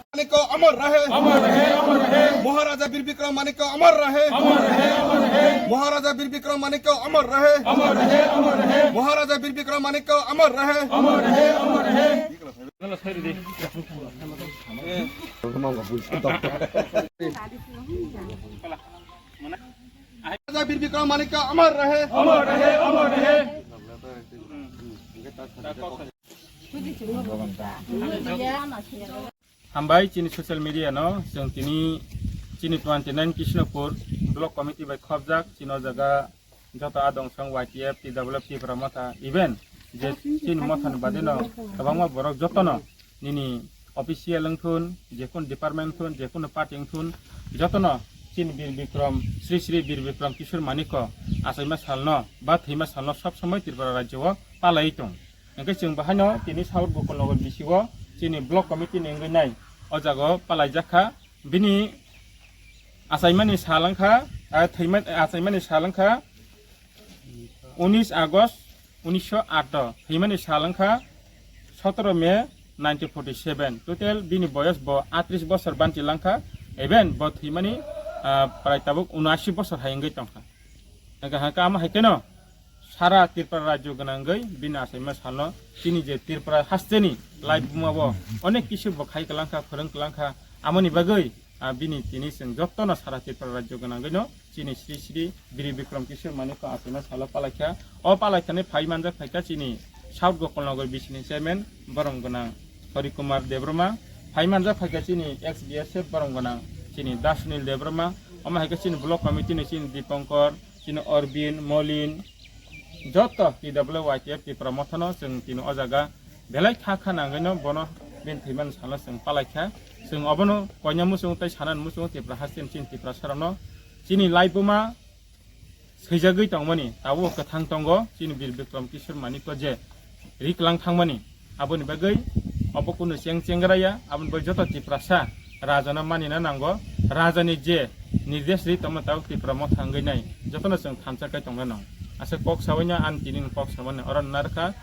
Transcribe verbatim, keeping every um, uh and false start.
मानिक अमर रहे। अमर रहे, अमर रहे। महाराजा वीर विक्रम मानिक अमर रहे। अमर रहे, अमर रहे। महाराजा वीर विक्रम मानिक अमर रहे। अमर रहे, अमर रहे। महाराजा वीर विक्रम मानिक अमर रहे। अमर रहे, अमर रहे। राजा वीर विक्रम मानिक अमर रहे। अमर रहे, अमर रहे। Hambai chini social media no, chwng tini chini twenty nine Krishnapur block committee bai khopjak, chini o jaga joto adong song Y T F, T W F, Tipra Motha, even je chini motha ni bade no kwbangma borok joto no nini official wngthun, jekunu department wngthun, jekunu party wngthun, jotono chini Bir Bikram, Sri Sri Bir Bikram Kishore Manikko achaima salno ba thwima salno sob somoi Tripura rajyo o palaiwi tong. Hwnkhe chwng bahaino tini South Gokul Nagar B C o chini block committee ni wngwi nai o jaga o palaijak kha. Bini achaimani sal wngkha, ah, thwima-, achaimani sal wngkha unis August unisho ato, thwimani sal wngkha sotoro May nineteen forty seven. Total bini boyos bo atris bosor banchi langkha, even bo thwimani, ah, prai tabuk unashi bosor hai wngwi tongkha. Hwnkha hwnkha amo hai kheno sara Tripura rajyo gwnangwi bini achaima salno chini je Tripura hasteni laibuma bo onek kisu bo khai kwlangkha, phwrwng kwlangkha, amoni bagwi, ah, bini tini chwng jotono sara Tripura rajyo gwnangwino chini Sri Sri Biri Bikram Kishore Manikko achaima salo palaikha. O palaikhani phai manjak phaikha chini South Gokul Nagar B C ni chairman borom gwnang Hari Kumar Debbarma, phai manjak phaikha chini ex B S F borom gwnang chini Das Sunil Debbarma, omo hai khe chini block committee ni chini Dipankar, chini Orbin, Molin, joto T W Y T F Tipra Mothano chwng tini o jaga belai kha kha nangwino bono bini thwimani salo chwng palaikha. Chwng obono koina muchungo tei sanani muchungo Tipra hasteni chini Tiprasarokno chini laibuma swijagwi tongmani tabuk kwthang tongo chini Bir Bikram Kishore Manikko je riklang thangmani. Aboni bagwi obo kunu cheng chengra ya, aboni bagwi joto Tiprasa rajano manina nango. Rajani je nirdesh ri tongma tabuk Tipra Motha wngwi nai, jotono chwng thansa kai tongna nang. Aswk kok sabaino ani tini kok samani oro narwkha.